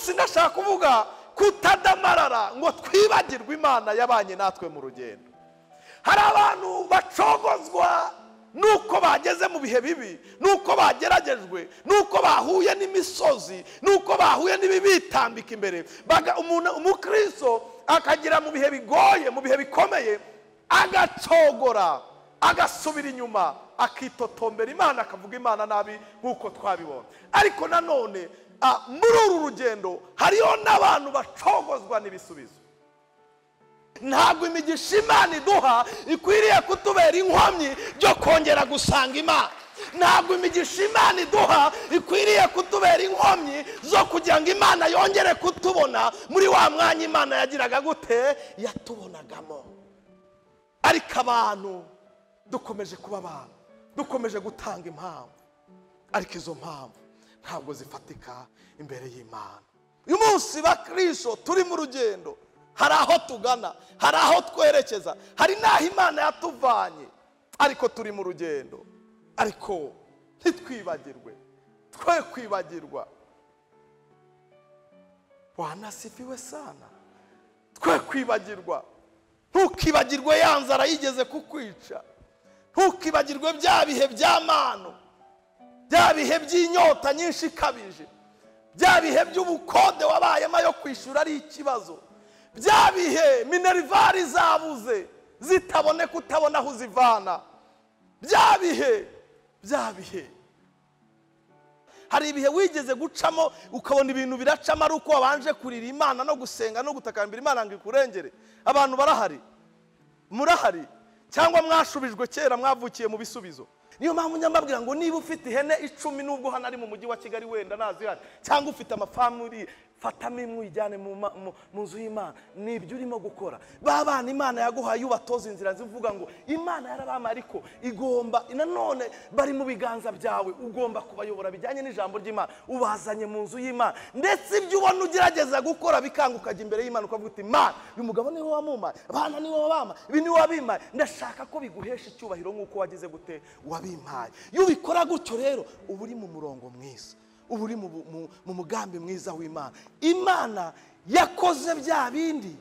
Munsi ndashaka kuvuga kutadamarara ngo twibagirwe Imana yabanye natwe mu rugendo. Hari abantu bacogozwa nuko bageze mu bihe bibi, nuko bageragejwe, nuko bahuye n'imisozi, nuko bahuye n'ibibitambika imbere. Umukristo akagira mu bihe bigoye, mu bihe bikomeye, agacogora, agasubira inyuma, akitotombera Imana, akavuga Imana nabi nkuko twabibona. Ariko nanone muri uru rugendo hariho n'abantu bacogozwa n'ibisubizo. Ntabwo imigisha Imana iduha ikwiriye kutubera inkomyi byo kongera gusanga Imana. Ntabwo imigisha Imana iduha ikwiriye kutubera inkomyi zo kugira ngo Imana yongere kutubona muri wa mwanya Imana yagiraga gute yatubonagamo. Ariko abantu dukomeje kuba abantu, dukomeje gutanga impamvu, ariko izo mpamvu ntabwo zifatika imbere y'Imana. Uyu munsi bakristo turi mu rugendo, hari aho tugana, hari aho twerekeza, hari n'aho Imana yatuvanye, ariko turi mu rugendo. Ariko ntitwibagirwe, twe kwibagirwa. Bwana sifiwe sana. Twe kwibagirwa. Ntukibagirwe ya nzara yigeze kukwica, ntukibagirwe bya bihe by'amano, bya bihe by'inyota nyinshi ikabije, bya bihe by'ubukode wabayemo yo kwishyura ari ikibazo, bya bihe minervari zabuze zitaboneka utabona aho uzivana, bya bihe, bya bihe. Hari ibihe wigeze gucamo ukabona ibintu biracamo ari uko wabanje kurira Imana no gusenga no gutakambira Imana ngo ikurengere. Abantu barahari, murahari, cyangwa mwashubijwe kera mwavukiye mu bisubizo. Niyo mpamvu nyambabwira ngo niba ufite ihene 10 nubwo hano ari mu mujyi wa Kigali wenda nazihari, cyangwa ufite amafamili, fatamo imwe uyijyane mu nzu y'Imana. Nibyo urimo gukora. Ba bana Imana yaguhaye ubatoza inzira zivuga ngo Imana yarabama, ariko igomba nanone bari mu biganza byawe, ugomba kubayobora bijyanye n'ijambo ry'Imana, ubazanye mu nzu y'Imana. Ndetse ibyo ubona ugerageza gukora bikanga, ukajya imbere y'Imana ukavuga uti Imana, uyu mugabo niwe wamumaye, abana niwe wabama, ibi niwe wabimaye, ndashaka ko biguhesha icyubahiro nk'uko wagize gute wabimpaye. Iyo ubikora gutyo rero uba uri mu murongo mwiza, uba uri mu mugambi mwiza w'Imana. Imana yakoze bya bindi,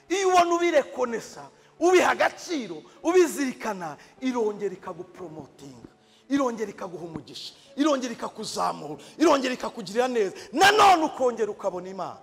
iyo ubona ubirekonesa, ubiha agaciro, ubizirikana, irongera ikagupromotinga, irongera ikaguha umugisha, irongera ikakuzamura, irongera ikakugirira neza, nanone ukongera ukabona Imana.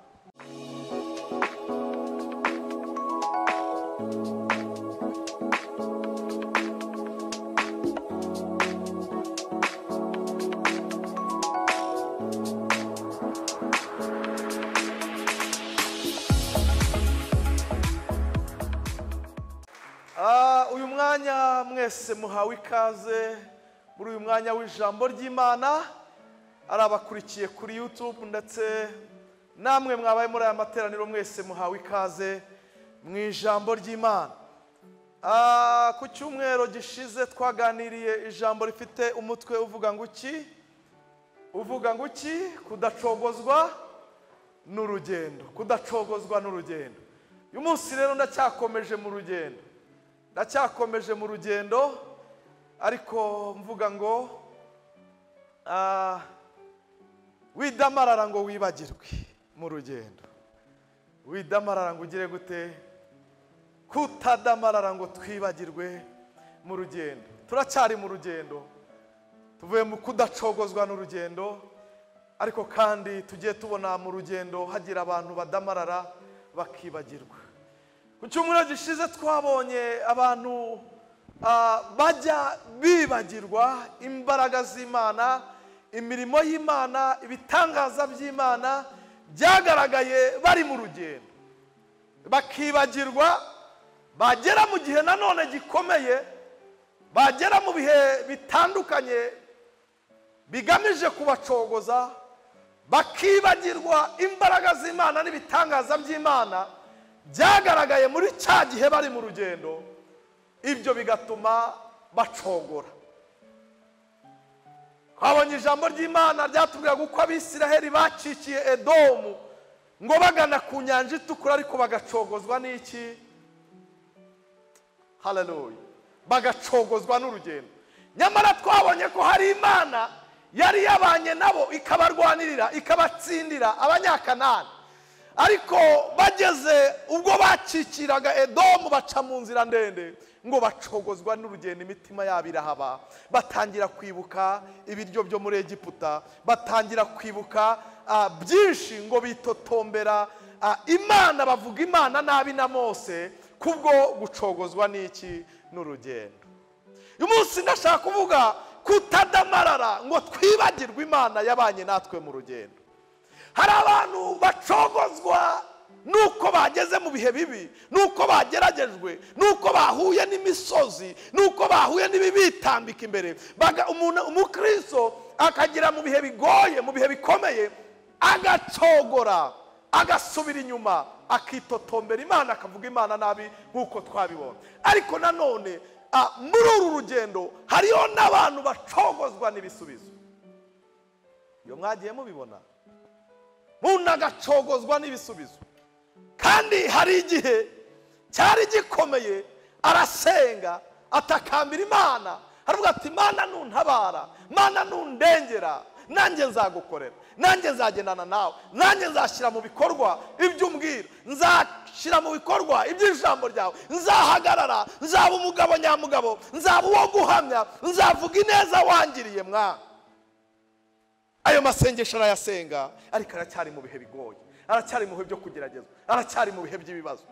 Uyu mwanya mwese muhawe ikaze muri uyu mwanya w'ijambo ry'Imana, ari abakurikiye kuri YouTube ndetse namwe mwabaye muri aya materaniro, mwese muhawe ikaze mu ijambo ry'Imana. Ku cyumweru gishize twaganiriye ijambo rifite umutwe uvuga ngo iki? Uvuga ngo iki? Kudacogozwa n'urugendo, kudacogozwa n'urugendo. Uyu munsi rero ndacyakomeje mu rugendo, ndacyakomeje mu rugendo, ariko mvuga ngo widamarara ngo wibagirwe mu rugendo, widamarara ngo ugire gute, kutadamarara ngo twibagirwe mu rugendo. Turacyari mu rugendo, tuvuye mu kudacogozwa n'urugendo, ariko kandi tugiye tubona mu rugendo hagira abantu badamarara bakibagirwa. Ku cyumweru gishize twabonye abantu bajya bibagirwa imbaraga z'Imana, imirimo y'Imana, ibitangaza by'Imana byagaragaye bari mu rugendo, bakibagirwa. Bagera mu gihe nanone gikomeye, bagera mu bihe bitandukanye bigamije kubacogoza, bakibagirwa imbaraga z'Imana n'ibitangaza by'Imana byagaragaye muri cya gihe bari mu rugendo. Ibyo bigatuma bacogora. Twabonye ijambo ry'Imana ryatubwiraga uko Abisiraheli bacikiye Edomu ngo bagana ku nyanja itukura, ariko bagacogozwa n'iki? Haleluya, bagacogozwa n'urugendo. Nyamara twabonye ko hari Imana yari yabanye nabo ikabarwanirira ikabatsindira Abanyakanani. Ariko bageze ubwo bakikiraga Edomu baca mu nzira ndende, ngo bacogozwa n'urugendo, imitima yabo irahaba, batangira kwibuka ibiryo byo muri Egiputa, batangira kwibuka byinshi, ngo bitotombera Imana, bavuga Imana nabi na Mose kubwo gucogozwa n'iki? N'urugendo. Uyu munsi ndashaka kuvuga kutadamarara ngo twibagirwe Imana yabanye natwe mu rugendo. Hari abantu bacogozwa nuko bageze mu bihe bibi, nuko bageragejwe, nuko bahuye n'imisozi, nuko bahuye n'ibibitambika imbere. Umukristo akagira mu bihe bigoye, mu bihe bikomeye, agacogora, agasubira inyuma, akitotombera Imana, akavuga Imana nabi nk'uko twabibona. Ariko nanone muri uru rugendo hariho n'abantu bacogozwa n'ibisubizo. Iyo mwagiye mubibona, umuntu agacogozwa n'ibisubizo. Kandi hari igihe cyari gikomeye, arasenga atakambira Imana, aravuga ati Imana nuntabara, Imana nundengera, nanjye nzagukorera, nanjye nzagendana nawe, nanjye nzashyira mu bikorwa ibyo umbwira, nzashyira mu bikorwa iby'ijambo ryawe, nzahagarara, nzaba umugabo nyamugabo, nzaba uwo guhamya, nzavuga ineza wangiriye mwa. Ayo masengesho arayasenga, ariko aracyari mu bihe bigoye, aracyari mu bihe byo kugeragezwa, aracyari mu bihe by'ibibazo.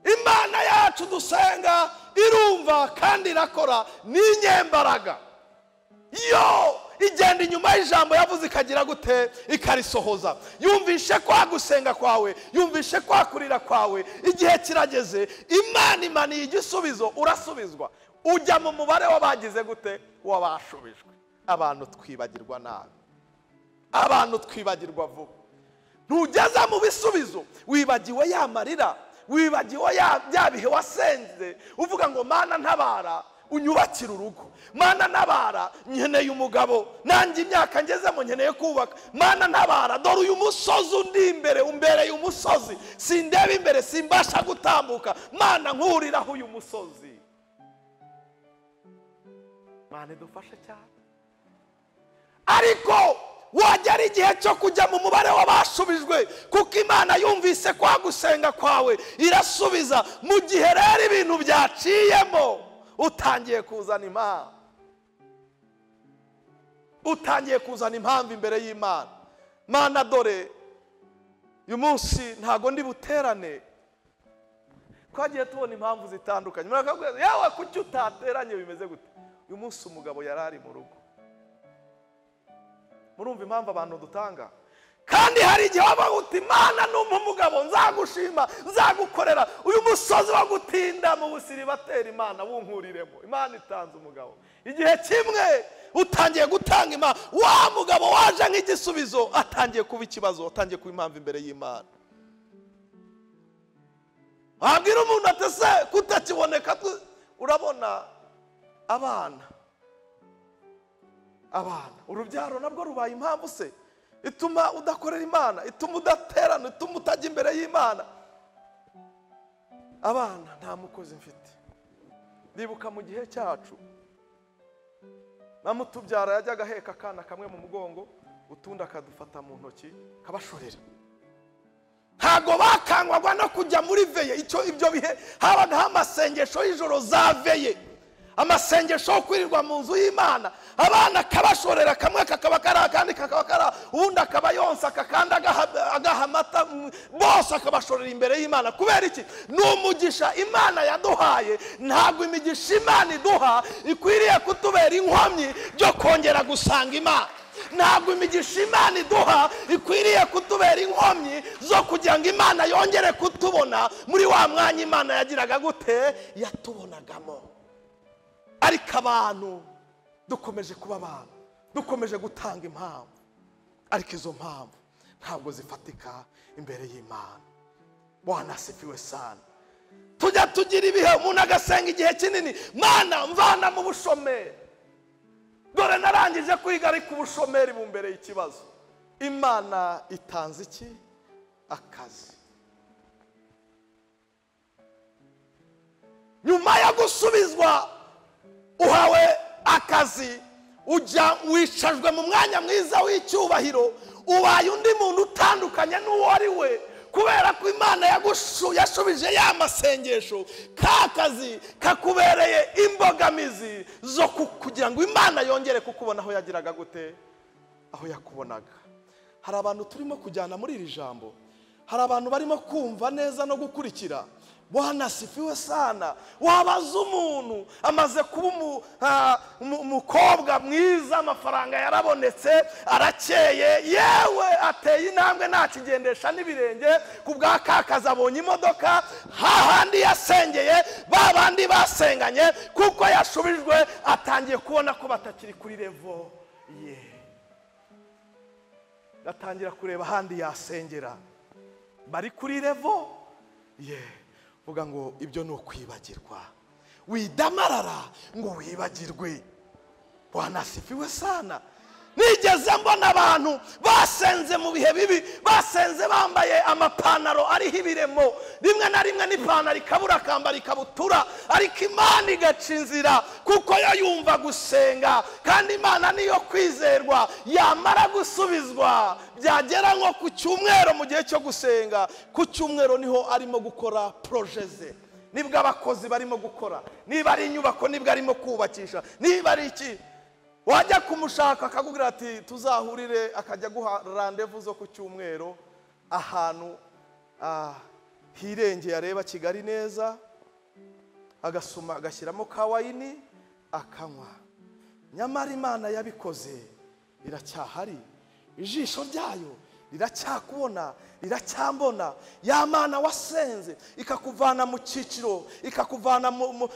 Imana yacu dusenga irumva kandi irakora, ni inyembaraga. Yo igenda inyuma y'ijambo yavuze ikagira gute? Ikarisohoza. Yumvishe kwa gusenga kwawe, yumvishe kwa kurira kwawe, igihe kirageze, Imana imaniye igisubizo, urasubizwa, ujya mu mubare w'abagize gute? W'abashubijwe. Abantu twibagirwa nabi, abantu twibagirwa vuba. Ntugeza mu bisubizo wibagiwe ya marira, wibagiwe ya bihe wasenze uvuga ngo Mana ntabara unyubakira urugo, Mana ntabara nkeneye umugabo, nanjye imyaka ngezemo nkeneye kubaka, Mana ntabara dore uyu musozi undi imbere umbereye umusozi, sindeba imbere simbasha gutambuka, Mana nkuriraho uyu musozi. Mana idufashe cyane. Ariko wagera igihe cyo kujya mu mubare w'abashubijwe, kuko Imana yumvise kwa gusenga kwawe irasubiza. Mu gihe rero ibintu byaciyemo, utangiye kuzana impamvu, utangiye kuzana impamvu imbere y'Imana. Mana dore uyu munsi ntago ndi buterane. Twagiye tubona impamvu zitandukanye, murakabwira yawe kuki utateranye bimeze gute? Uyu munsi umugabo yarari mu rugo. Murumva impamvu abantu dutanga? Kandi hari igihe waba uti Imana numpa umugabo nzagushima, nzagukorera, uyu musozi wo gutinda mu busiribateri Imana wunkuriremo. Imana itanze umugabo. Igihe kimwe utangiye gutanga Imana, wa mugabo waje nk'igisubizo atangiye kuba ikibazo, atangiye kuba impamvu imbere y'Imana. Wabwira umuntu ati se kutakiboneka, urabona abana, urubyaro nabwo rubaye impamvu se ituma udakorera Imana, ituma udaterana, ituma utajya imbere y'Imana. Abana nta mukozi mfite. Ndibuka mu gihe cyacu mama utubyara yajyaga aheka akana kamwe mu mugongo, utundi akadufata mu ntoki kabashorera. Ntago bakangwaga no kujya muri veye. Icyo ibyo bihe habagaho amasengesho y'ijoro za veye, amasengesho yo kwirirwa mu nzu y'Imana. Abana kabashorera, kamwe kakaba kari akandi kakaba kari, ubundi akaba yonsa akakanda agaha amata, bose akabashorera imbere y'Imana. Kubera iki? Ni umugisha Imana yaduhaye. Ntabwo imigisha Imana iduha ikwiriye kutubera inkomyi byo kongera gusanga Imana. Ntabwo imigisha Imana iduha ikwiriye kutubera inkomyi zo kugira ngo Imana yongere kutubona muri wa mwanya Imana yagiraga gute? Yatubonagamo. Ariko abantu dukomeje kuba abantu, dukomeje gutanga impamvu, ariko izo mpamvu ntabwo zifatika imbere y'Imana. Bwana asifiwe sana. Tujya tugira ibihe umuntu agasenga igihe kinini, Mana mvana mu bushomeri, dore narangije kwiga ariko ubushomeri bumbereye ikibazo. Imana itanze iki? Akazi. Nyuma yo gusubizwa uhawe akazi, Ujya wicajwe mu mwanya mwiza w'icyubahiro, ubaye undi muntu utandukanye n'uwo ari we, kubera ko Imana yashubije ya masengesho. Ka kazi kakubereye imbogamizi zo kugira ngo Imana yongere kukubona aho yagiraga gute, aho yakubonaga. Hari abantu turimo kujyana muri iri jambo, hari abantu barimo kumva neza no gukurikira. Bwana asifiwe sana. Wabaza umuntu amaze kuba umukobwa mwiza, amafaranga yarabonetse, arakeye, yewe ateye intambwe ntakigendesha n'ibirenge, ku bwa kakazi abonye imodoka, hahandi yasengeye babandi basenganye, kuko yashubijwe atangiye kubona ko batakiri kuri level ye, atangira kureba ahandi yasengera bari kuri level ye. Vuga ngo ibyo ni ukwibagirwa. Widamarara ngo wibagirwe. Bwana asifiwe sana. Nigeze mbona abantu basenze mu bihe bibi, basenze bambaye amapantaro ariho ibiremo, rimwe na rimwe n'ipantaro ikabura akambara ikabutura, ariko Imana igaca inzira kuko yo yumva gusenga, kandi Imana niyo kwizerwa. Yamara gusubizwa byagera nko ku cyumweru, mu gihe cyo gusenga ku cyumweru niho arimo gukora projet ze, nibwo abakozi barimo gukora, niba ari inyubako nibwo arimo kubakisha, niba ari iki. Wajya kumushaka akakubwira ati tuzahurire, akajya guha rendez-vous zo ku cyumweru ahantu hirengeye areba Kigali neza, agasoma agashyiramo kawayini akanywa. Nyamara Imana yabikoze iracyahari, ijisho ryayo riracyakubona, riracyambona. Ya Mana wasenze ikakuvana mu cyiciro, ikakuvana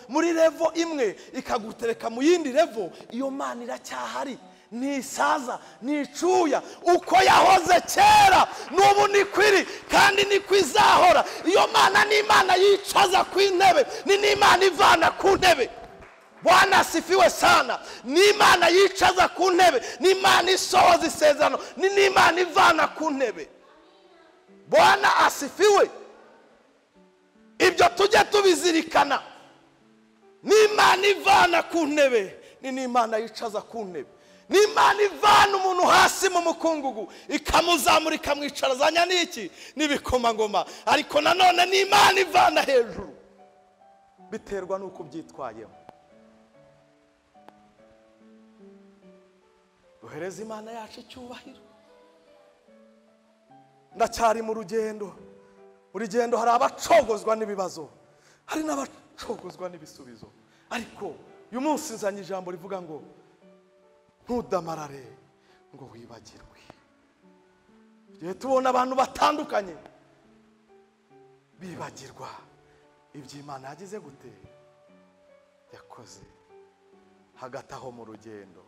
muri level imwe ikagutereka mu yindi level, iyo Mana iracyahari, ntisaza, nticuya. Uko yahoze kera n'ubu ni kwiri kandi ni kwizahora. Iyo Mana ni Imana yicaza ku intebe, ni n'Imana ivana ku ntebe. Bwana asifiwe sana. Ni Imana yicaza ku ntebe, ni Imana isohoza isezerano, ni n'Imana ivana ku ntebe. Bwana asifiwe. Ibyo tujye tubizirikana. Ni Imana ivana ku ntebe, ni n'Imana yicaza ku ntebe. Ni Imana ivana umuntu hasi mu mukungugu ikamuzamura ikamwicarazanya n'iki, n'ibikomangoma. Ariko nanone ni Imana ivana hejuru, biterwa n'uko byitwayemo. Duhereze Imana yacu icyubahiro. Ndacyari mu rugendo. Urugendo hari abacogozwa n'ibibazo, hari n'abacogozwa n'ibisubizo, ariko uyu munsi nzanye ijambo rivuga ngo ntudamarare ngo wibagirwe. Igihe tubona abantu batandukanye bibagirwa iby'Imana yagize gute, yakoze. Hagati aho mu rugendo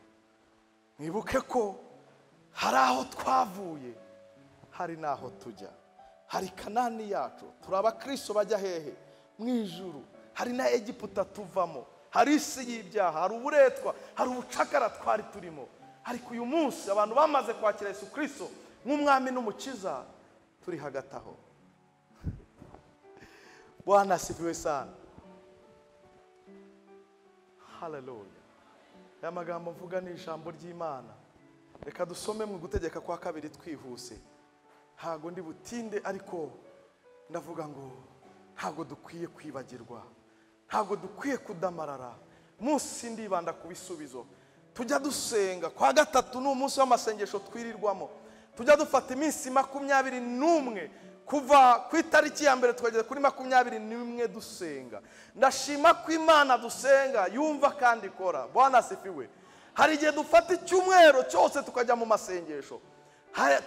mwibuke ko hari aho twavuye, hari n'aho tujya. Hari Kanani yacu, turi abakristo bajya hehe? Mu ijuru. Hari na Egiputa tuvamo, hari isi y'ibyaha, hari uburetwa, hari ubucakara twari turimo. Ariko uyu munsi abantu bamaze kwakira Yesu Kristo nk'umwami n'umukiza, turi hagati aho. Bwana asifiwe sana. Haleluya. Aya magambo mvuga ni ijambo ry'Imana. Reka dusome mu gutegeka kwa kabiri twihuse. Ntago ndi butinde, ariko ndavuga ngo ntago dukwiye kwibagirwa, ntago dukwiye kudamarara. Munsi ndibanda ku bisubizo. Tujya dusenga kwa gatatu ni umunsi w'amasengesho twirirwamo. Tujya dufata iminsi 21 kuva ku itariki ya mbere tukageza kuri 21 dusenga. Ndashima ko Imana dusenga yumva kandi ikora. Bwana asifiwe. Hari igihe dufata icyumweru cyose tukajya mu masengesho.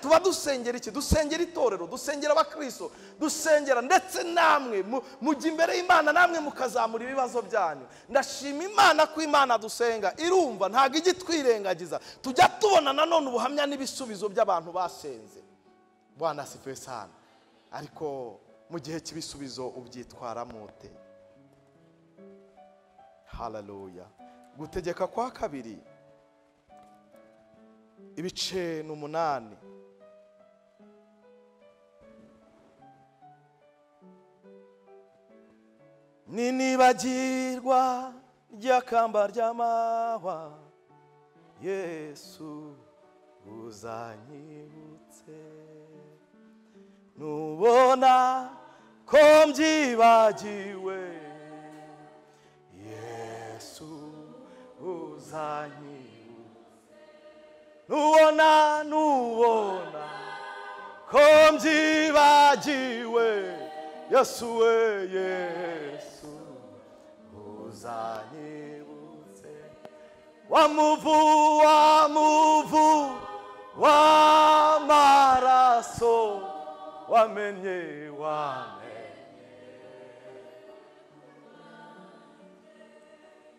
Tuba dusengera iki? Dusengera itorero, dusengera abakristo, dusengera ndetse namwe mujya imbere y'Imana, namwe mukazamura ibibazo byanyu. Ndashima Imana ko Imana dusenga irumva, ntago ijya itwirengagiza. Tujya tubona nanone ubuhamya n'ibisubizo by'abantu basenze. Bwana asifiwe sana. Ariko mu gihe cy'ibisubizo ubyitwaramo ute? Haleluya. Gutegeka kwa kabiri ibice 8. Ninibagirwa ryakamba ry'amahwa, Yesu uzanyibutse. Nubona ko mbyibagiwe, Yesu uzanyibutse. Nubona, nubona ko mbyibagiwe, Yesu we, Yesu uzanyibutse. Wamuvu, wamuvu w'amaraso wamenye, wamenye.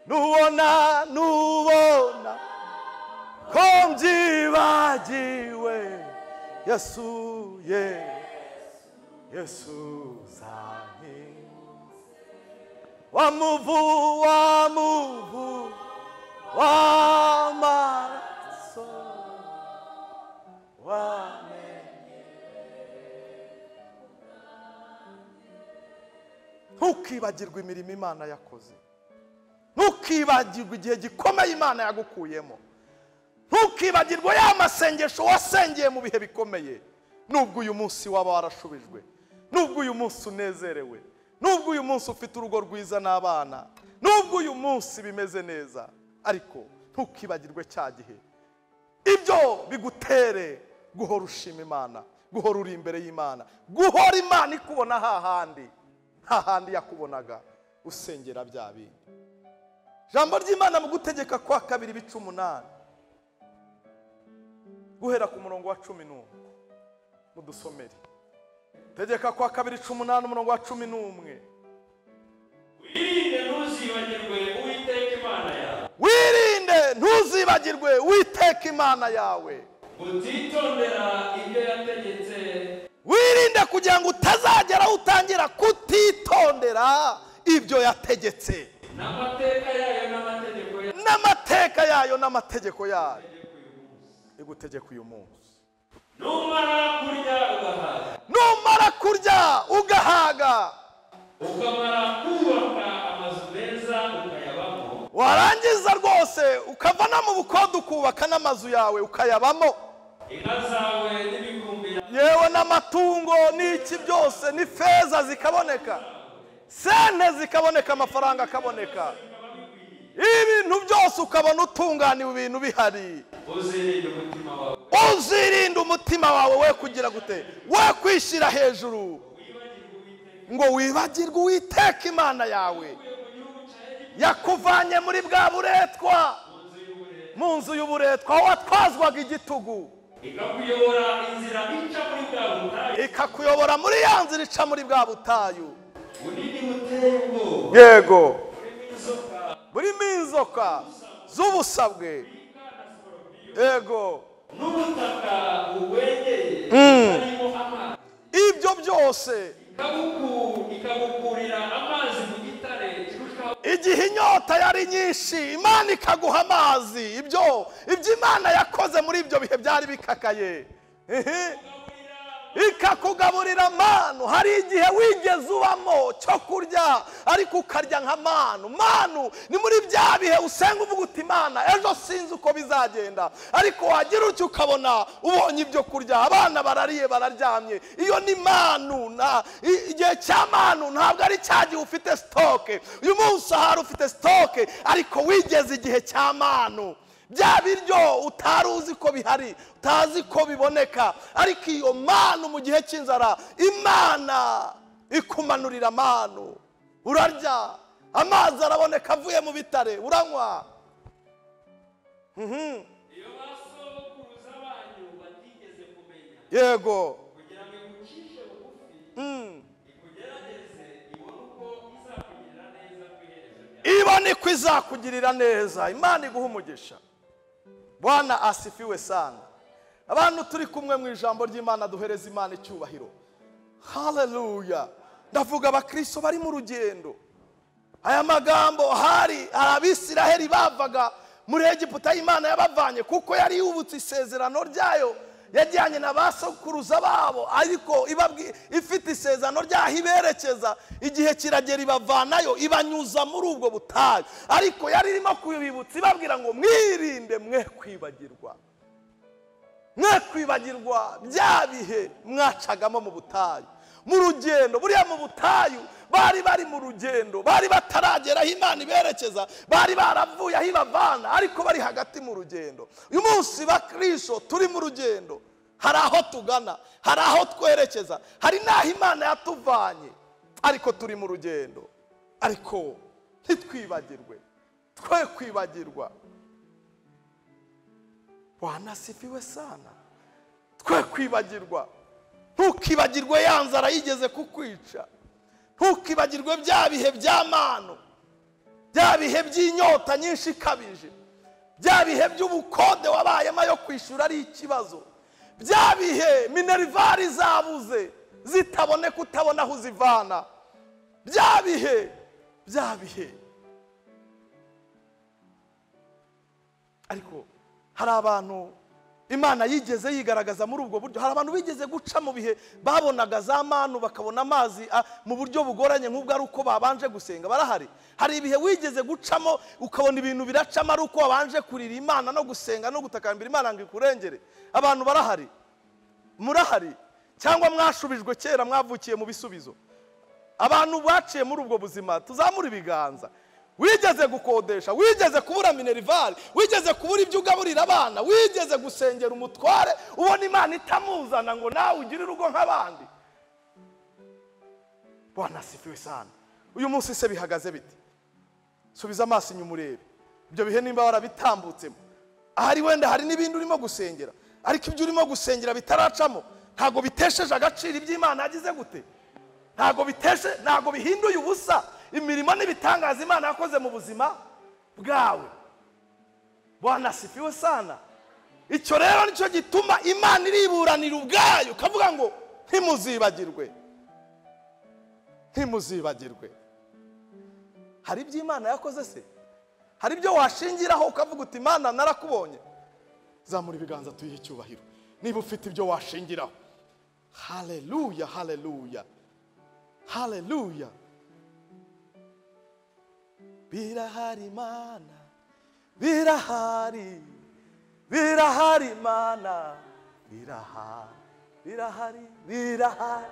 Nubona, nubona ko mbyibagiwe, Yesu, Yesu uzanyibutse. Wamuvu, wamuvu w'amaraso wamenye. Ntukibagirwe imirimo Imana yakoze. Ntukibagirwe igihe gikomeye Imana yagukuyemo. Ntukibagirwe ya masengesho wasengeye mu bihe bikomeye. Nubwo uyu munsi waba warashubijwe, nubwo uyu munsi unezerewe, nubwo uyu munsi ufite urugo rwiza n'abana, nubwo uyu munsi bimeze neza, ariko ntukibagirwe cya gihe. Ibyo bigutere guhora ushima Imana, guhora uri imbere y'Imana, guhora Imana ikubona hahandi, hahandi yakubonaga usengera bya bindi. Jambo ry'Imana mu gutegeka kwa kabiri ibice 8 guhera ku murongo wa 11, mudusomere. Tegeka kwa kabiri 8 umurongo wa 11. Wirinde ntuzibagirwe Uwiteka Imana yawe. Wirinde ntuzibagirwe Uwiteka Imana yawe. Utitondera ibyo yategetse. Wirinde kugira ngo utazagera utangira kutitondera ibyo yategetse. N'amateka yayo n'amategeko yayo. N'amateka yayo n'amategeko yayo. Igutegeka uyu munsi. Numara kurya ugahaga. Numara kurya ugahaga. Ukamara kubaka amazu meza ukayabamo. Warangiza rwose ukava no mu bukode ukubaka n'amazu yawe ukayabamo. Inka zawe n'ibikumbi yewe n'amatungo n'iki byose, ni feza zikaboneka, sente zikaboneka, amafaranga akaboneka, ibintu byose ukabona utunganiwe, ibintu bihari. Uzirinde umutima wawe we kugira gute, we kwishyira hejuru ngo wibagirwe Uwiteka Imana yawe yakuvanye muri bwa buretwa, mu nzu y'uburetwa aho watwazwaga igitugu, ikakuyobora inzira ica muri bwa butayu, ikakuyobora muri ya nzira ica muri bwa butayu bunini buteye ubwoba, yego, burimo inzoka z'ubusabwe, yego, n'ubutaka bugwegeye harimo amazi. Ibyo byose ikagukurira amazi mu gitare kirushaho. Igihe inyota yari nyinshi Imana ikaguha amazi. Ibyo Imana yakoze muri ibyo bihe byari bikakaye. Ikakugaburira manu. Hari igihe wigeze ubamo cyo kurya ariko ukarya nka manu. Manu ni muri bya bihe usenga uvuga uti Imana ejo sinzi uko bizagenda, ariko wagira utyo ukabona ubonye ibyo kurya, abana barariye bararyamye. Iyo ni manu. Na igihe cya manu ntabwo ari cya gihe ufite stoke. Uyu munsi ahari ufite stoke, ariko wigeze igihe cya manu, bya biryo utari uzi ko bihari, utazi ko biboneka, ariko iyo manu mu gihe cy'inzara Imana ikumanurira manu, urarya, amazi araboneka avuye mu bitare, uranywa. Iyo basokuruza banyu batigeze kumenya, yego, kugira ngo igucishe bugufi, ikugerageze ibone uko izakugirira neza ku iherezo ryawe. Ibone ko izakugirira neza. Imana iguha umugisha. Bwana asifiwe sana. Abantu turi kumwe mu ijambo ry'Imana duhereza Imana icyubahiro. Haleluya. Ndavuga abakristo bari mu rugendo. Aya magambo hari Abisiraheli bavaga muri Egiputa, Imana yabavanye kuko yari yubutse isezerano ryayo. Yajyanye na ba sokuruza babo, ariko ifite isezerano ryaho iberekeza. Igihe kiragera ibavanayo, ibanyuza muri ubwo butayu. Ariko yari irimo kubibutsa ibabwira ngo mwirinde mwe kwibagirwa, mwe kwibagirwa bya bihe mwacagamo mu butayu, mu rugendo. Buriya mu butayu bari bari mu rugendo, bari bataragera aho Imana iberekeza, bari baravuye aho ibavana, ariko bari hagati mu rugendo. Uyu munsi bakristo turi mu rugendo, hari aho tugana, hari aho twerekeza, hari n'aho Imana yatuvanye, ariko turi mu rugendo. Ariko ntitwibagirwe, twe kwibagirwa. Bwana asifiwe sana. Twe kwibagirwa. Ntukibagirwe ya nzara yigeze kukwica. Ntukibagirwe bya bihe by'amano, bya bihe by'inyota nyinshi ikabije, bya bihe by'ubukode wabayemo yo kwishyura ari ikibazo, bya bihe minervari zabuze zitaboneka utabona aho uzivana, bya bihe, bya bihe. Ariko hari abantu Imana yigeze yigaragaza muri ubwo buryo. Hari abantu bigeze guca mu bihe babonaga za manu, bakabona amazi mu buryo bugoranye nk'ubwo ari uko babanje gusenga. Barahari. Hari ibihe wigeze gucamo ukabona ibintu biracamo ari uko wabanje kurira Imana no gusenga no gutakambira Imana ngo ikurengere. Abantu barahari, murahari, cyangwa mwashubijwe kera, mwavukiye mu bisubizo. Abantu baciye muri ubwo buzima, tuzamura ibiganza. Wigeze gukodesha, wigeze kubura minerval, wigeze kubura ibyo ugaburira abana, wigeze gusengera umutware ubona Imana itamuzana ngo nawe ugire urugo nk'abandi. Bwana asifiwe sana. Uyu munsi se bihagaze bite? Subiza amaso inyuma urebe ibyo bihe nimba warabitambutsemo. Ahari wenda hari n'ibindi urimo gusengera, ariko ibyo urimo gusengera bitaracamo ntago bitesheje agaciro iby'Imana yagize gute, ntago biteshe, ntago bihinduye ubusa imirimo n'ibitangaza Imana yakoze mu buzima bwawe. Bwana asifiwe sana. Icyo rero nicyo gituma Imana iriburanira ubwayo, kavuga ngo ntimuzibagirwe, ntimuzibagirwe. Hari ibyo Imana yakoze se? Hari ibyo washingiraho ukavuga uti Imana narakubonye? Zamura ibiganza tuyihe icyubahiro niba ufite ibyo washingiraho. Haleluya, haleluya, haleluya. Birahari Imana, birahari, birahari Imana, birahari, birahari, birahari,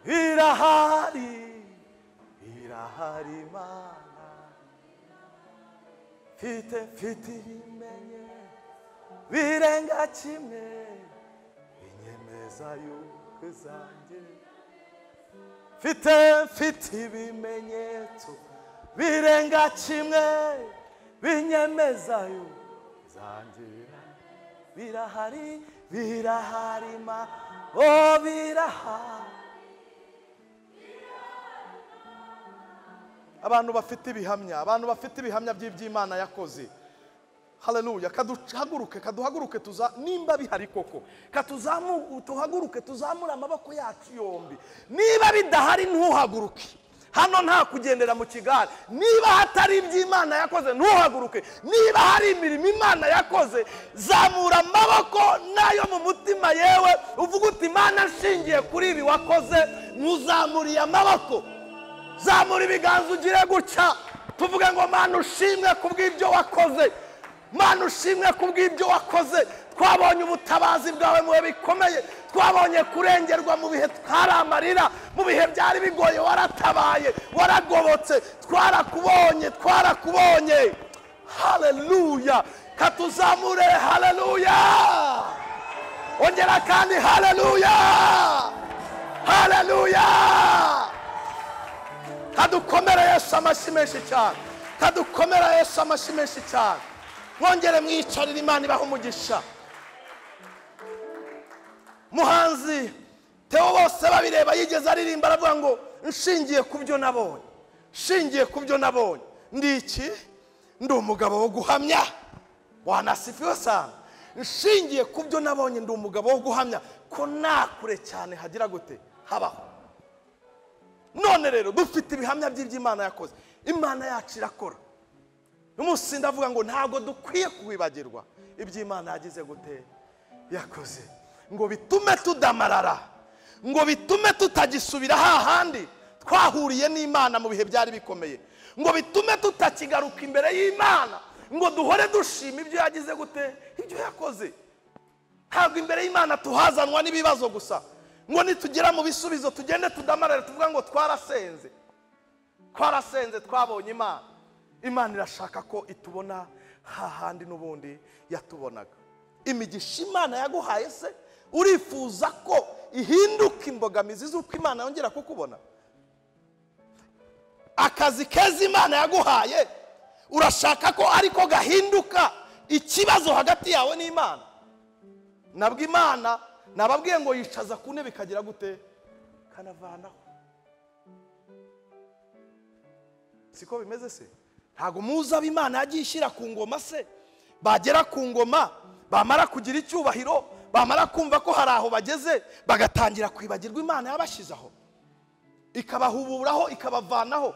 birahari, birahari Imana. Mfite, mfite ibimenye birenga kimwe, inyemeza yuko zanjye. Mfite, mfite ibimenyetso birenga kimwe, binyemeza yuko zanjye. Birahari, birahari ma, oh birahari. Abantu bafite ibihamya, abantu bafite ibihamya by'iby'Imana yakoze. Haleluya. Kaduhaguruke, kaduhaguruke tuza nimba bihari koko. Katuzamu tuhaguruke, tuzamura amaboko yacu yombi. Niba bidahari ntuhaguruke. Hano nta kugendera mu kigare. Niba hatari iby'Imana yakoze ntuhaguruke. Niba hari imirimo Imana yakoze, zamura amaboko nayo mu mutima yewe uvuga uti Imana nshingiye kuri ibi wakoze, muzamuriye amaboko. Zamura ibiganza ugire gutya, tuvuge ngo Mana ushimwe kubw'ibyo wakoze, Mana ushimwe kubw'ibyo wakoze. Twabonye ubutabazi bwawe mu bihe bikomeye, twabonye kurengerwa mu bihe twari amarira, mu bihe byari bigoye waratabaye, waragobotse, twarakubonye, twarakubonye. Haleluya. Katuzamure haleluya. Ongera kandi haleluya, haleluya. Kadukomera Yesu amashyi menshi cyane, kadukomera Yesu amashyi menshi cyane. Mwongere mwicarire, Imana ibahe umugisha. Muhanzi Theo bose babireba yigeze aririmba aravuga ngo nshingiye ku byo nabonye, nshingiye ku byo nabonye, ndi iki? Ndi umugabo wo guhamya. Bwana asifiwe sana. Nshingiye ku byo nabonye ndi umugabo wo guhamya ko nakure cyane hagira gute habaho. None rero dufite ibihamya by'iby'Imana yakoze. Imana yacu irakora. Umunsi ndavuga ngo ntago dukwiye kuwibagirwa iby'Imana yagize gute, Yakoze. Ngo bitume tudamarara, ngo bitume tutagisubira hahandi twahuriye n'Imana mu bihe byari bikomeye, ngo bitume tutakigaruka imbere y'Imana, ngo duhore dushima ibyo yagize gute, ibyo yakoze. Ntabwo imbere y'Imana tuhazanwa n'ibibazo gusa, ngo nitugera mu bisubizo tugende tudamarara tuvuga ngo twarasenze, twarasenze twabonye Imana. Imana irashaka ko itubona hahandi n'ubundi yatubonaga. Imigisha Imana yaguhaye se urifuza ko ihinduka imbogamizi z'uko Imana yongera kukubona? Akazi keza Imana yaguhaye urashaka ko ariko gahinduka ikibazo hagati yawe n'Imana? Nabwo Imana nababwiye ngo yicaza ku ntebe ikagira gute? Kanavanaho. Siko bimeze se? Ntago muzi abo Imana yagiye ishyira ku ngoma se, bagera ku ngoma bamara kugira icyubahiro, bamara kumva ko hari aho bageze, bagatangira kwibagirwa Imana yabashyize aho, ikabahuburaho, ikabavanaho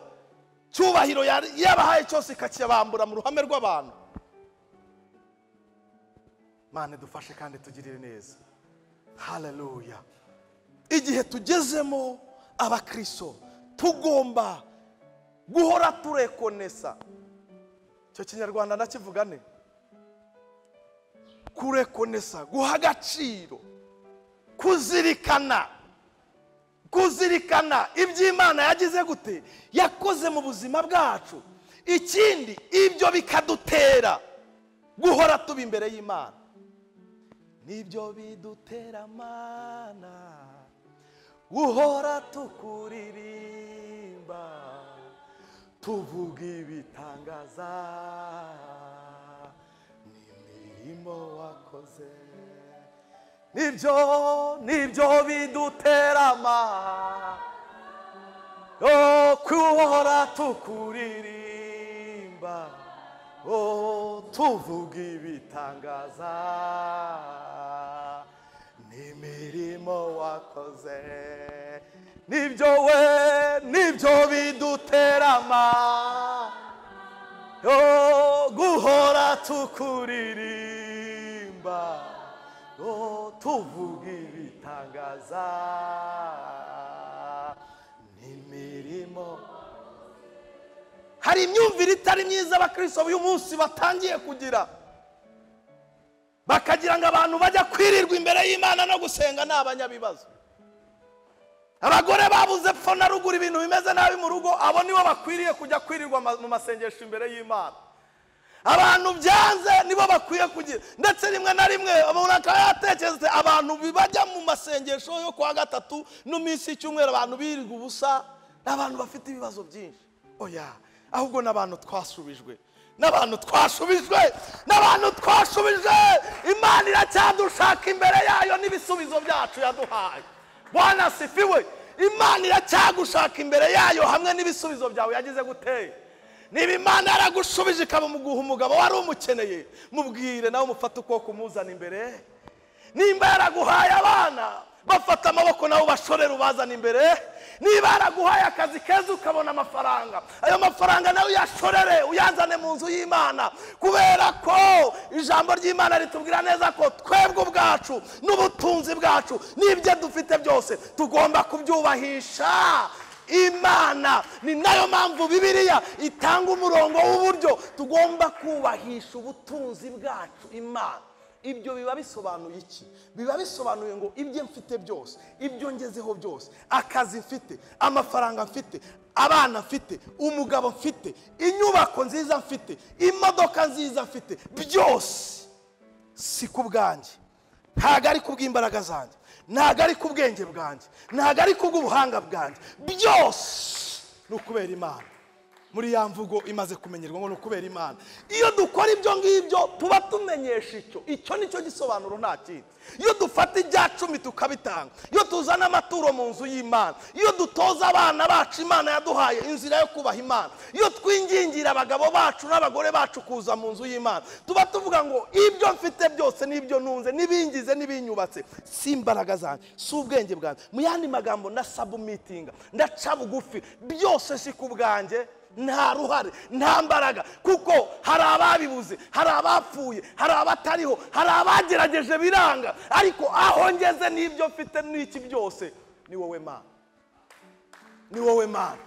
cyubahiro yabahaye cyose, ikakibambura mu ruhame rw'abantu. Imana dufashe kandi tugirire neza. Haleluya. Igihe tugezemo abakristo tugomba guhora turekonesa. Icyo kinyarwanda ndakivuga ne? Kurekonesa, guha agaciro, kuzirikana, kuzirikana iby'Imana yagize gute, yakoze mu buzima bwacu. Ikindi ibyo bikadutera guhora tuba imbere y'Imana. Nibyo bidutera Mana guhora tukuririmba, tuvuga ibitangaza n'imirimo wakoze. Nibyo, nibyo bidutera Mana guhora tukuririmba, tuvuga ibitangaza n'imirimo wakoze. Nibyo we, nibyo bidutera Mana guhora tukuririmba, tuvuga ibitangaza n'imirimo. Hari imyumvire itari myiza abakristo b'uyu munsi batangiye kugira, bakagira ngo abantu bajya kwirirwa imbere y'Imana no gusenga ni abanyabibazo. Abagore babuze epfo na ruguru, ibintu bimeze nabi mu rugo, abo nibo bakwiriye kujya kwirirwa mu masengesho imbere y'Imana. Abantu byanze nibo bakwiye kugira, ndetse rimwe na rimwe umuntu akaba yatekereza abantu bajya mu masengesho yo kwa gatatu no minsi y'icyumweru, abantu birirwa ubusa, n'abantu bafite ibibazo byinshi. Oya, ahubwo n'abantu twasubijwe, n'abantu twasubijwe, n'abantu twasubijwe. Imana iracyadushaka imbere yayo n'ibisubizo byacu yaduhaye. Bwana sifiwe. Imana iracyagushaka imbere yayo hamwe n'ibisubizo byawe yagize gute. Niba Imana yaragushubije ikamuguha umugabo wari umukeneye, mubwire nawe umufate ukuboko umuzana imbere. Nimba yaraguhaye abana, bafata amaboko nawe ubashorere ubazana imbere. Niba yaraguhaye akazi keza ukabona amafaranga, ayo mafaranga nawe uyashorere uyazane mu nzu y'Imana, kubera ko ijambo ry'Imana ritubwira neza ko twebwe ubwacu n'ubutunzi bwacu n'ibyo dufite byose tugomba kubyubahisha Imana. Ni nayo mpamvu Bibiliya itanga umurongo w'uburyo tugomba kubahisha ubutunzi bwacu Imana. Ibyo biba bisobanuye iki? Biba bisobanuye ngo ibyo mfite byose, ibyo ngezeho byose, akazi mfite, amafaranga mfite, abana mfite, umugabo mfite, inyubako nziza mfite, imodoka nziza mfite, byose si ku bwanjye, ntago ari kubw'imbaraga zanjye, ntago ari kubwenge bwanjye, ntago ari kubw'ubuhanga bwanjye, byose ni ukubera Imana. Muri ya mvugo imaze kumenyerwa ngo ni ukubera Imana. Iyo dukora ibyo ngibyo tuba tumenyesha icyo, icyo nicyo gisobanuro, nta kindi. Iyo dufata ibya cumi tukabitanga, iyo tuzana amaturo mu nzu y'Imana, iyo dutoza abana bacu Imana yaduhaye inzira yo kubaha Imana, iyo twingingira abagabo bacu n'abagore bacu kuza mu nzu y'Imana, tuba tuvuga ngo ibyo mfite byose n'ibyo ntunze n'ibingize n'ibinyubatse si imbaraga zanjye, si ubwenge bwanjye. Mu yandi magambo ndasabumitinga, ndaca bugufi, byose si ku bwanjye, nta ruhare, nta mbaraga, kuko hari ababibuze, hari abapfuye, hari abatariho, hari abagerageje biranga, ariko aho ngeze n'ibyo mfite n'iki byose ni wowe Mana, ni wowe Mana,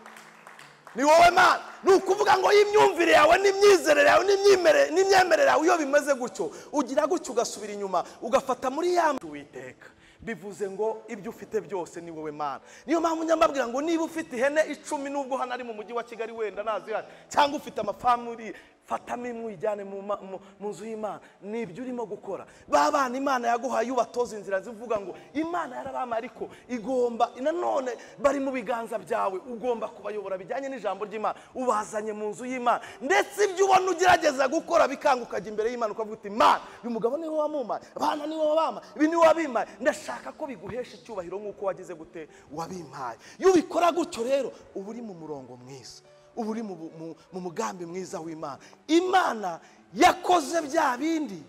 ni wowe Mana. Ni ukuvuga ngo imyumvire yawe n'imyizerere yawe n'imyemerere yawe iyo bimeze gutyo, ugira gutyo ugasubira inyuma ugafata muri ya Uwiteka. Bivuze ngo ibyo ufite byose ni wowe Mana. Niyo mpamvu nyambabwira ngo niba ufite ihene 10 nubwo hano ari mu mujyi wa Kigali wenda nazihari, cyangwa ufite amafamili, fatamo imwe uyijyane mu nzu y'Imana. Nibyo urimo gukora. Ba bana Imana yaguhaye ubatoza inzira zivuga ngo Imana yarabama, ariko igomba nanone bari mu biganza byawe, ugomba kubayobora bijyanye n'ijambo ry'Imana, ubazanye mu nzu y'Imana. Ndetse ibyo ubona ugerageza gukora bikanga, ukajya imbere y'Imana ukavuga uti Imana, uyu mugabo niwe wamumaye, abana niwe wabama, ibi niwe wabimaye, ndashaka ko biguhesha icyubahiro nk'uko wagize gute wabimpaye. Iyo ubikora gutyo rero uba uri mu murongo mwiza, uba uri mu mugambi mwiza w'Imana. Imana yakoze bya bindi,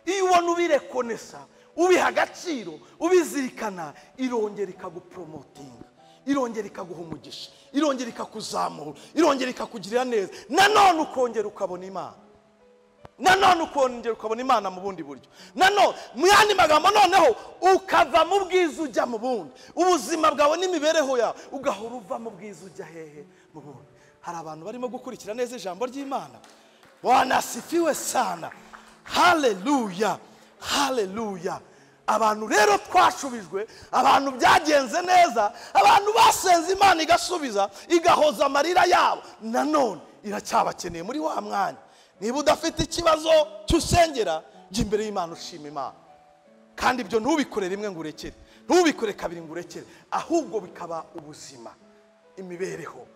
iyo ubona ubirekonesa, ubiha agaciro, ubizirikana, irongera ikagupromotinga, irongera ikaguha umugisha, irongera ikakuzamura, irongera ikakugirira neza. Nanone ukongera ukabona Imana, nanone ukongera ukabona Imana mu bundi buryo. Nanone mu yandi magambo, noneho ukava mu bwiza ujya mu bundi, ubuzima bwawe n'imibereho yawe ugahora uva mu bwiza ujya hehe? Mu bundi. Hari abantu barimo gukurikira neza ijambo ry'Imana. Bwana asifiwe sana. Haleluya, haleluya. Abantu rero twashubijwe, abantu byagenze neza, abantu basenze Imana igasubiza, igahoza amarira yabo, nanone iracyabakeneye muri wa mwanya. Niba udafite ikibazo cy'usengera, jya imbere y'Imana ushima Imana. Kandi ibyo ntubikore rimwe ngo urekere, ntubikore kabiri ngo urekere, ahubwo bikaba ubuzima, imibereho,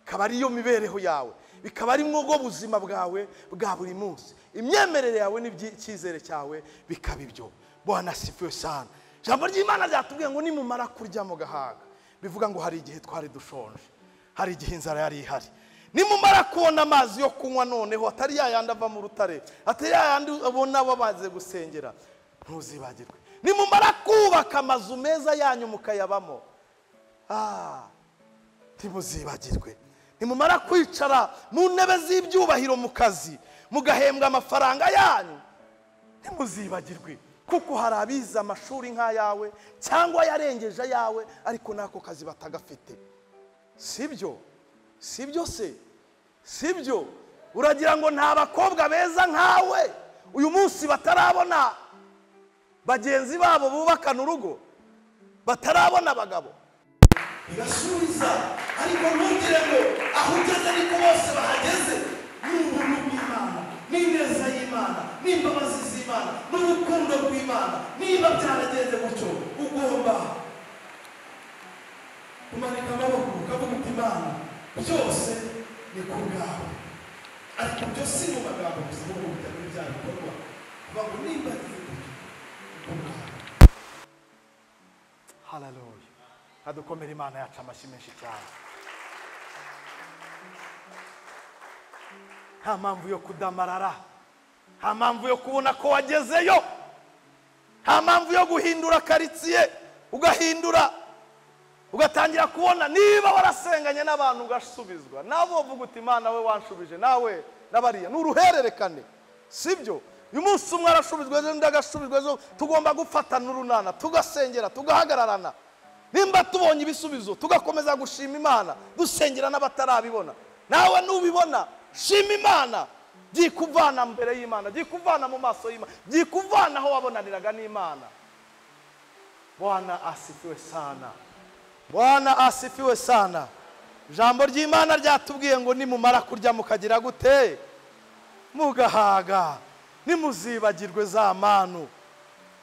bikaba ariyo mibereho yawe, bikaba ari bwo buzima bwawe bwa buri munsi, imyemerere yawe n'icyizere cyawe bikaba ibyo. Bwana asifiwe sana. Ijambo ry'Imana ryatubwiye ngo nimumara kurya mugahaga, bivuga ngo hari igihe twari dushonje, hari igihe inzara yari ihari. Nimumara kubona amazi yo kunywa, noneho atari yayandi ava mu rutare, atari yayandi ubona babaze gusengera, ntuzibagirwe. Nimumara kubaka amazu meza yanyu mukayabamo, ntimuzibagirwe. Nimumara kwicara mu ntebe z'ibyubahiro mu kazi, mugahembwa amafaranga yanyu, ntimuzibagirwe. Kuko hari abize amashuri nk'ayawe cyangwa yarengeje ayawe, ariko nako kazi batagafite. Sibyo? Sibyo se? Sibyo? Uragira ngo nta bakobwa beza nkawe uyu munsi batarabona bagenzi babo bubakana urugo, batarabona abagabo? Igasubiza, ariko ntugire ngo aho ugeze niko bose bahageze. Ni ubuntu bw'Imana, n'ineza y'Imana, n'imbabazi z'Imana, n'urukundo rw'Imana. Niba byaragenze gutyo, ugomba kumanika amaboko ukavuga uti Imana, byose ni ku bwawe. Ariko byo si mu magambo gusa, ahubwo bijya muri bya bikorwa, kuvuga ngo nimba ngeze gutyo ni ku bwawe. Haleluya. Adukomere Imana yacu amashyi menshi cyane. Nta mpamvu yo kudamarara, nta mpamvu yo kubona ko wagezeyo, nta mpamvu yo guhindura karitsiye ugahindura, ugatangira kubona niba warasenganye n'abantu ugasubizwa, nabo uvuga uti Imana we wanshubije, nawe n'abariya. Ni uruhererekane, sibyo? Uyu munsi umwe arashubizwa, ejo undi agasubizwa, ejo tugomba gufatana urunana, tugasengera, tugahagararana. Nimba tubonye ibisubizo tugakomeza gushima Imana, dusengera n'abatarabibona. Nawe nubibona shima Imana, byikuvana mbere y'Imana, byikuvana mu maso y'Imana, byikuvana aho wabonaniraga n'Imana. Bwana asifiwe sana. Bwana asifiwe sana. Ijambo ry'Imana ryatubwiye ngo nimumara kurya mukagira gute? Mugahaga. Ntimuzibagirwe za manu,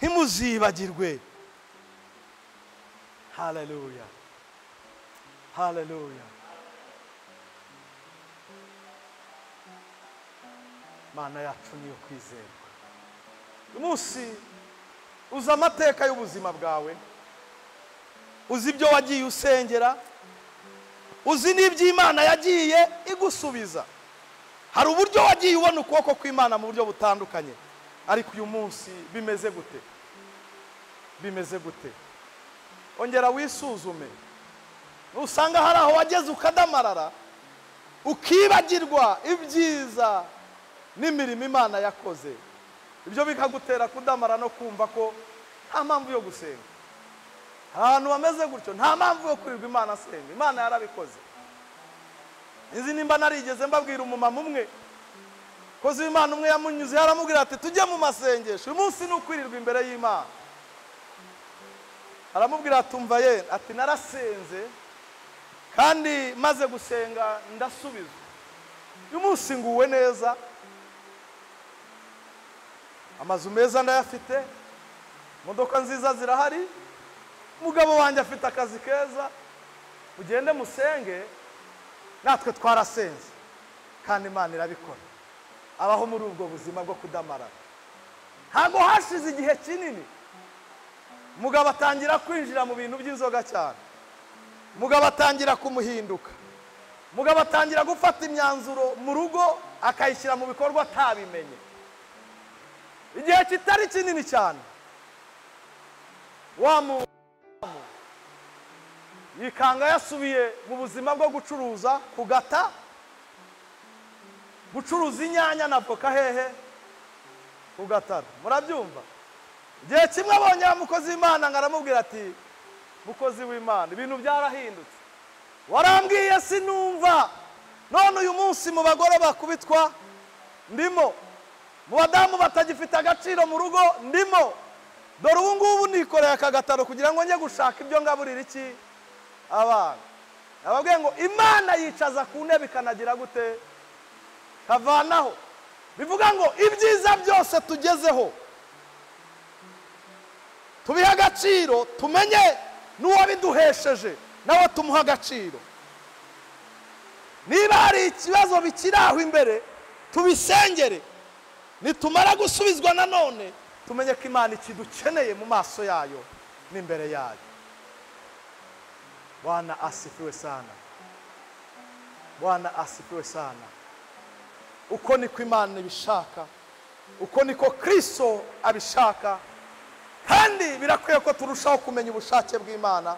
ntimuzibagirwe. Haleluya, haleluya. Mana yacu niyo kwizerwa. Uyu munsi uzi amateka y'ubuzima bwawe, uzi ibyo wagiye usengera, uzi n'iby'Imana yagiye igusubiza. Hari uburyo wagiye ubona ukuboko kw'Imana mu buryo butandukanye, ariko uyu munsi bimeze gute? Bimeze gute? Ongera wisuzume. Nusanga hari aho wageze ukadamarara, Ukibagirwa ibyiza n'imirimo Imana yakoze. Ibyo bikagutera kudamara no kumva ko nta mpamvu yo gusenga. Ahantu bameze gutyo nta mpamvu yo kurirwa Imana asenga. Imana yarabikoze. Izi nimba narigeze mbabwira umumama umwe kozi Imana umwe yamunyuze yaramubwira ati tujye mu masengesho uyu munsi ni ukwirirwa imbere y'Imana. Aramubwira atumva ye ati narasenze kandi maze gusenga ndasubizwa. Uyu munsi nguwe neza, amazu meza ndayafite, imodoka nziza zirahari, umugabo wanjye afite akazi keza, mugende musenge. Natwe twarasenze kandi Imana irabikora. Abaho muri ubwo buzima bwo kudamara. Ntago hashize igihe kinini umugabo atangira kwinjira mu bintu by'inzoga cyane. Umugabo atangira kumuhinduka. Umugabo atangira gufata imyanzuro mu rugo akayishyira mu bikorwa atabimenye. Igihe kitari kinini cyane wa mu yikanga yasubiye mu buzima bwo gucuruza kugata, gucuruza inyanya na voka hehe kugatara. Murabyumva? Igihe kimwe abonye umukozi w'Imana ngaramubwira ati mukozi w'Imana ibintu byarahindutse, warambwiye sinumva, none uyu munsi mu bagore bakubitwa ndimo, mu badamu batagifite agaciro mu rugo ndimo, dore ubu ngubu nikoreye akagataro kugira ngo njye gushaka ibyo ngaburira iki abana. Ababwiye ngo Imana yicaza ku ntebe ikanagira gute kavanaho. Bivuga ngo ibyiza byose tugezeho tubihe agaciro, tumenye n'uwabiduhesheje nawe tumuha agaciro. Niba hari ikibazo bikiri aho imbere tubisengere, nitumara gusubizwa nanone tumenye ko Imana ikidukeneye mu maso yayo n'imbere yayo. Bwana asifiwe sana. Bwana asifiwe sana. Uko niko Imana ibishaka, uko niko Kristo abishaka, kandi birakwiye ko turushaho kumenya ubushake bw'Imana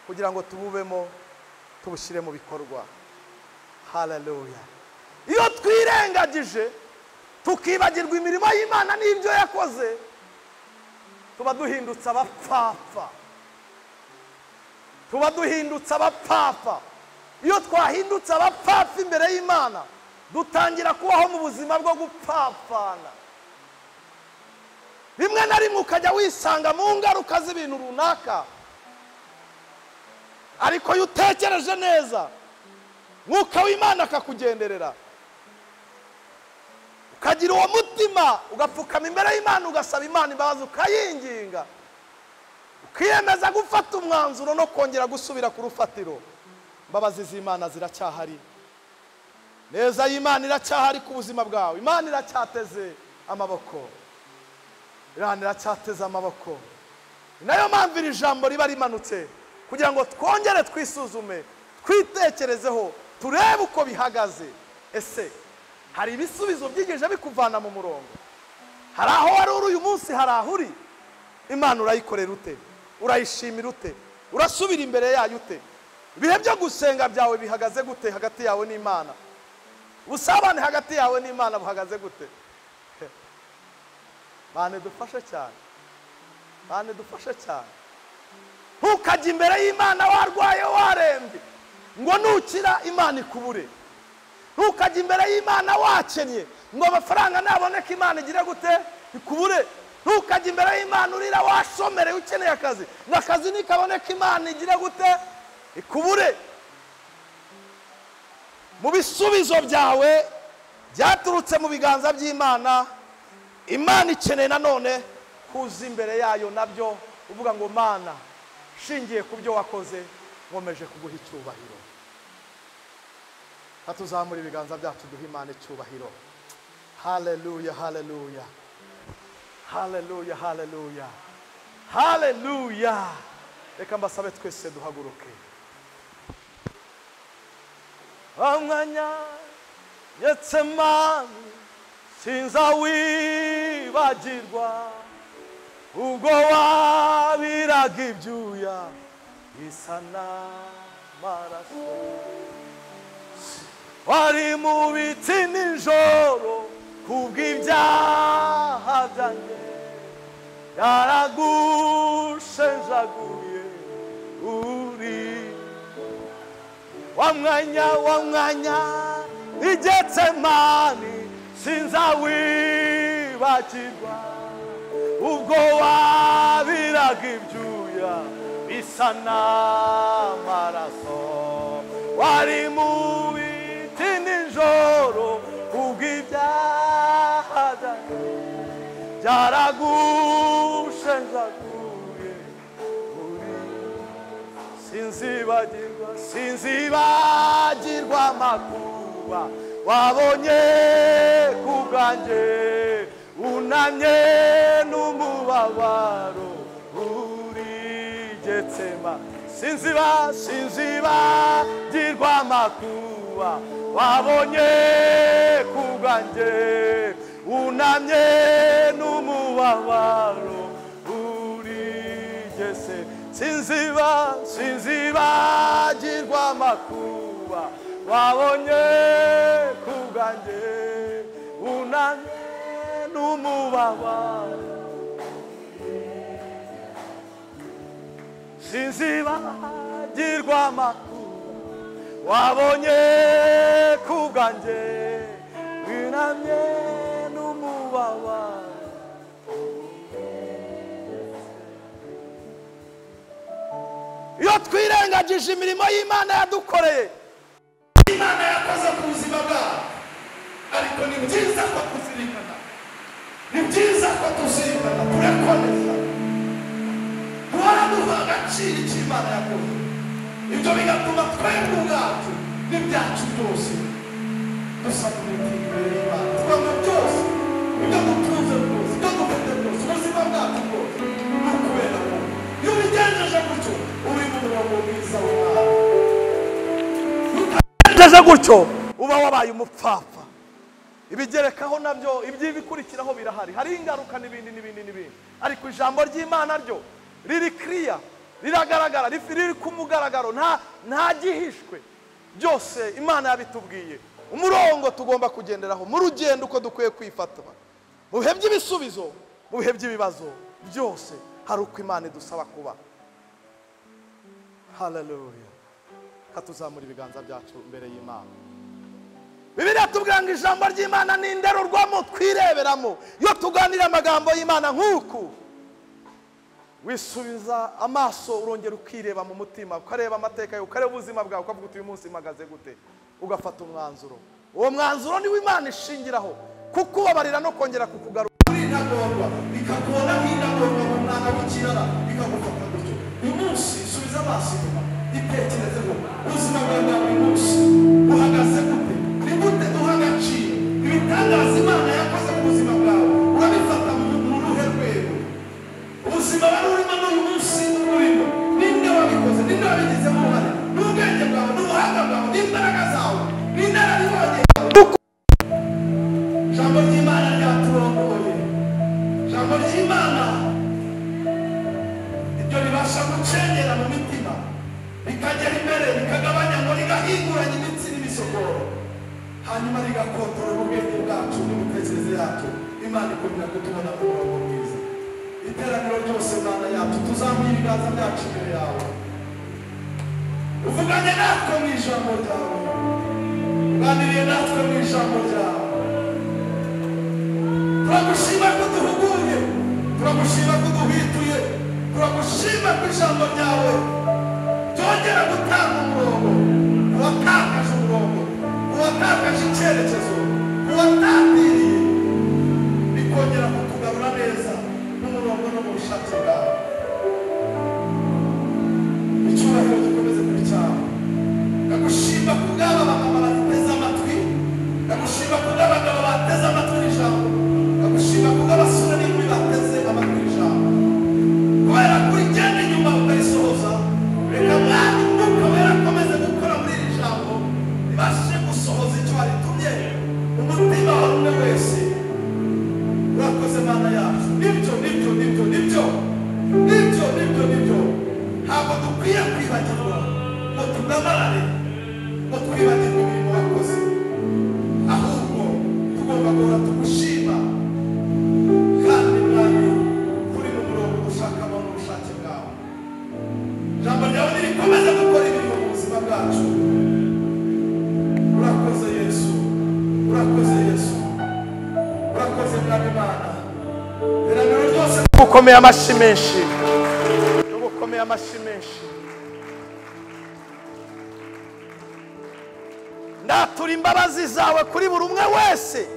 kugira ngo tububemo tubushyire mu bikorwa. Haleluya. Iyo twirengagije tukibagirwa imirimo y'Imana n'ibyo yakoze, tuba duhindutse abapfapfa. Tuba duhindutse abapfapfa. Iyo twahindutse abapfapfa imbere y'Imana, dutangira kubaho mu buzima bwo gupfapfana. Rimwe na rimwe ukajya wisanga mu ngaruka z'ibintu runaka, ariko iyo utekereje neza Mwuka w'Imana akakugenderera, ukagira uwo mutima, ugapfukama imbere y'Imana, ugasaba Imana imbabazi, ukayinginga, ukiyemeza gufata umwanzuro no kongera gusubira ku rufatiro. Imbabazi z'Imana ziracyahari, neza y'Imana iracyahari ku buzima bwawe. Imana iracyateze amaboko, Imana iracyateze amaboko. Nayo mpamvu iri jambo riba rimanutse kugira ngo twongere twisuzume, twitekerezeho, turebe uko bihagaze. Ese hari ibisubizo byigeze bikuvana mu murongo? Hari aho wari uri uyu munsi, hari aho uri? Imana urayikorera ute? Urayishimira ute? Urasubira imbere yayo ute? Ibihe byo gusenga byawe bihagaze gute hagati yawe n'Imana? Ubusabane hagati yawe n'Imana buhagaze gute? Bane dufashe cyane, bane dufashe cyane. Ntukajye imbere y'Imana warwaye warembye ngo nukira Imana ikubure. Ntukajye imbere y'Imana wakennye ngo amafaranga naboneka Imana igire gute ikubure. Ntukajye imbere y'Imana urira washomereye ukeneye akazi ngo akazi nikaboneka Imana igire gute ikubure. Mu bisubizo byawe byaturutse mu biganza by'Imana, Imana ikeneye nanone kuza imbere yayo nabyo uvuga ngo Mana, shingiye ku byo wakoze nkomeje kuguha icyubahiro. Hatuzamura ibiganza byacu duha Imana icyubahiro. Haleluya, haleluya, haleluya, haleluya, haleluya. Reka mbasabe twese duhaguruke. Umwanya Getsemani sinzawibagirwa, ubwo wabiraga ibyuya bisa n'amaraso. Wari mu biti nijoro kubw'ibyaha byanjye, yaragushenjaguye uri wa mwanya i Getsemani sinzawibagirwa, ubwo wabiraga ibyuya bisa n'amaraso. Wari mu biti nijoro kubw'ibyaha byanjye, byaragushenjaguye uri. Sinzibagirwa, sinzibagirwa amakuba wabonye ku bwanjye, unamye n'umubabaro uri Getsema. Sinzibagirwa amakuba wabonye ku bwanjye, unamye n'umubabaro uri Getsema. Sinzibagirwa amakuba wabonye ku bwanjye, unamye n'umubabaro. Sinzibagirwa amakuba wabonye ku bwanjye, unamye n'umubabaro. Iyo twirengagije imirimo y'Imana yadukoreye, Imana yakoze ku buzima bwacu, ariko ni byiza ko tuzirikana, ni byiza ko tuzirikana, turakomeza duhora duha agaciro icyo Imana yakoze. Ibyo bigatuma twebwe ubwacu n'ibyacu byose dusabira imbere y'Imana, twanga byose, ibyo dutunze byose, ibyo dufite byose, ubuzima bwacu bwose ni ukubera ko iyo ubigenjeje gutyo uri mu murongo mwiza w'Imana. Utabigenjeje gutyo uba wabaye umupfapfa. Ibigerekaho nabyo, ibyibikurikiraho birahari, hari ingaruka n'ibindi n'ibindi n'ibindi, ariko ijambo ry'Imana ryo riri clear, riragaragara, riri ku mugaragaro, nta gihishwe. Byose Imana yabitubwiye, umurongo tugomba kugenderaho mu rugendo uko dukwiye kwifata mu bihe by'ibisubizo, mu bihe by'ibibazo, byose hari uko Imana idusaba kuba. Haleluya. Katuzamura ibiganza byacu imbere y'Imana. Bibiliya tubwira ngo ijambo ry'Imana ni indorerwamo twireberamo. Iyo tuganira amagambo y'Imana nk'uku, wisubiza amaso, urongera ukireba mu mutima, ukareba amateka yawe, ukareba ubuzima bwawe, ukavuga uti uyu munsi mpagaze gute, ugafata umwanzuro. Uwo mwanzuro niwo Imana ishingiraho kukubabarira no kongera kukugarura. Uri intagondwa, ikakubona nk'intagondwa mu mwana w'ikirara, ikagufata gutyo. Uyu munsi subiza amaso inyuma, itekerezeho ubuzima bwawe bwa buri munsi buhagaze gute, ni gute uha agaciro ibitangaza Imana yakoze mu buzima bwawe, urabifata mu ruhe rwego? Ubuzima wari urimo n'uyu munsi urimo, ninde wabikoze, ninde wabigizemo uruhare? N'ubwenge bwawe, n'ubuhanga bwawe, n'imbaraga zawe, n'inararibonye. Ijambo ry'Imana ryaturongoye, ijambo ry'Imana iryo ribasha gucengera mu mitima, rikagera imbere, rikagabanya ngo rigahinguranya imitsi n'imisokoro, hanyuma rigakontorora ubwenge bwacu n'imitekerereze yacu. Imana ikongera kutubona mu murongo mwiza. Iteraniro ryose Mana yacu, tuzamuye ibiganza byacu imbere yawe, uvuganye natwe mu ijambo ryawe, uganiriye natwe mu ijambo ryawe. Turagushima ko duhuguye, turagushima ko duhituye, turagushima ko ijambo ryawe ryongera gutanga umurongo uwatakaje umurongo, uwatakaje icyerekezo, uwatatiriye, bikongera kutugarura neza n'umurongo no mu bushake bwawe. Icyubahiro gikomeze kuri cyawe. Ndagushima kubw'aba bamama bateze amatwi, ndagushima kubw'abagabo bateze amatwi ijambo, ndagushima kubw'abasore n'inkumi bateze amatwi ijambo, kubera ko urigenda inyuma ukarisohoza. Reka Mwami Umwuka Wera akomeze gukora muri iri jambo, ribashe gusohoza icyo waritumye. Umutima wawe Tugukomeye amashyi menshi, tugukomeye amashyi menshi. Ndatura imbabazi zawe kuri buri umwe wese,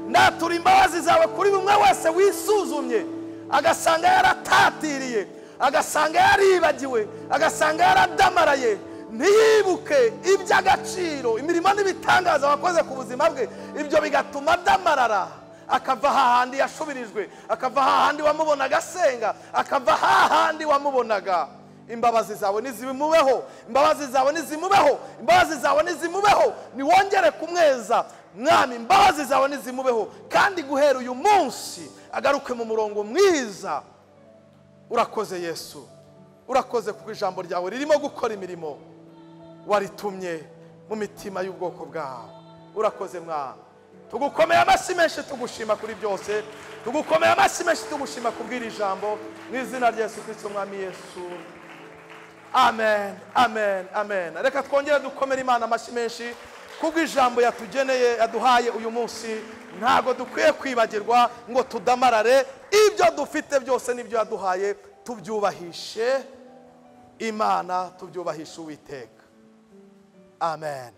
ndatura imbabazi zawe kuri buri umwe wese wisuzumye agasanga yaratatiriye, agasanga yaribagiwe, agasanga yaradamaraye, ntiyibuke iby'agaciro, imirimo n'ibitangaza wakoze ku buzima bwe. Ibyo bigatuma adamarara, akava hahandi yashubirijwe, akava hahandi wamubonaga asenga, akava hahandi wamubonaga. Imbabazi zawe nizimubeho, imbabazi zawe nizimubeho, imbabazi zawe nizimubeho. Niwongere kumweza Mwami, imbabazi zawe nizimubeho, kandi guhera uyu munsi agaruke mu murongo mwiza. Urakoze Yesu, urakoze kuko ijambo ryawe ririmo gukora imirimo waritumye mu mitima y'ubwoko bwawe. Urakoze Mwami, tugukomeye amashyi menshi, tugushima kuri byose, tugukomeye amashyi menshi, tugushima kubwira ijambo mu izina rya Yesu Kristo Mwami Yesu. Amen, amen, amen. Reka twongere dukomere Imana amashyi menshi kubw'ijambo yatugeneye, yaduhaye uyu munsi. Ntago dukwiye kwibagirwa ngo tudamarare. Ibyo dufite byose n'ibyo yaduhaye tubyubahishe Imana, tubyubahishe Uwiteka. Amen.